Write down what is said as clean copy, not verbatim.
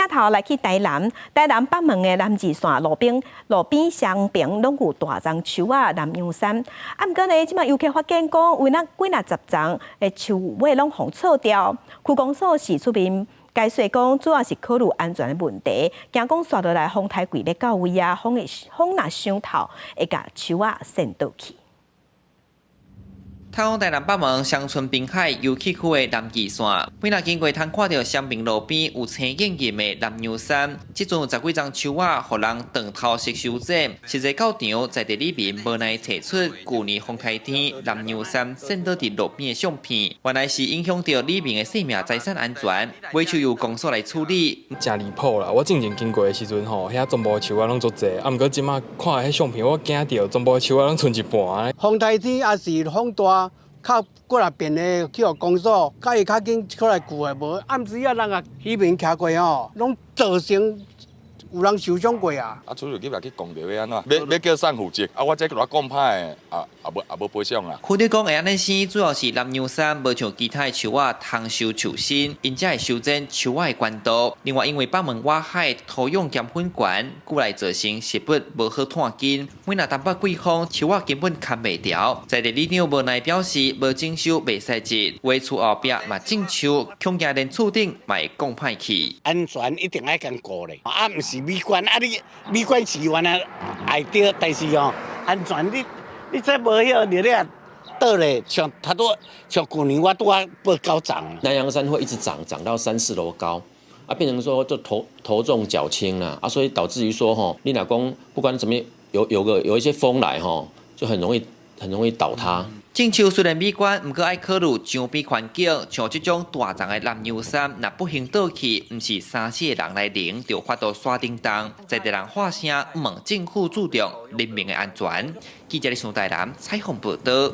鏡頭來去台南，台南北門的南二線路邊路邊雙爿攏有大叢樹仔南洋杉。啊，毋過呢，這馬遊客發現講，有若幾若十叢的樹尾攏予銼掉。區公所是出面解說講，主要是考慮安全的問題，驚講紲落來風颱季咧到位啊，風會風若傷透，會共樹仔扇倒去。透往台南北門鄉村濱海遊憩區的南二線，每若經過通看著雙爿路邊有青癮癮的南洋杉，這陣有十幾叢樹仔，予人斷頭式修剪，實際到場在地里民無奈提出，舊年風颱天南洋杉扇倒佇路邊的相片，原來是影響著里民的生命財產安全，尾手由公所來處理。誠離譜啦！我進前經過的時陣吼，遐全部樹仔攏足濟，啊，毋過這馬看彼相片，我驚著，全部樹仔攏賰一半。風颱天抑是風大，較過來變的去予公所，較伊較緊出來救的，無暗時啊人啊漁民徛過吼，攏造成有人受傷過啊！啊，出入去講著欲按怎？欲叫啥負責？啊，我這若講歹的，也也無也無賠償啦。區長講會按呢生，主要是南洋杉無像其他的樹仔通受樹身，𪜶才會修剪樹仔的懸度。另外，因為北門外海土壤鹽分懸，故來造成植物無好湠根。每若東北季風，樹仔根本崁袂牢。在地里長無奈表示，無整修袂使植，話厝後壁嘛種樹，恐驚連厝頂嘛會講歹去。安全一定愛共顧咧，啊，毋是美觀，啊你美觀是原來愛著，但是哦，安全你你這無曉你咧倒咧，像頭拄像舊年我拄仔報九叢。南洋杉會一直長，長到三四樓高，啊，變成說就頭頭重腳輕啦，啊，所以導致於說吼，你若講不管怎麼有有個有一些風來吼，就很容易很容易倒塌。種樹雖然美觀，毋過愛考慮周邊環境，像這種大叢的南洋杉，若不幸倒去，毋是三四个人來拎，就法度徙頂重。在地人喊聲，望政府注重人民的安全。記者李上台南採訪報導。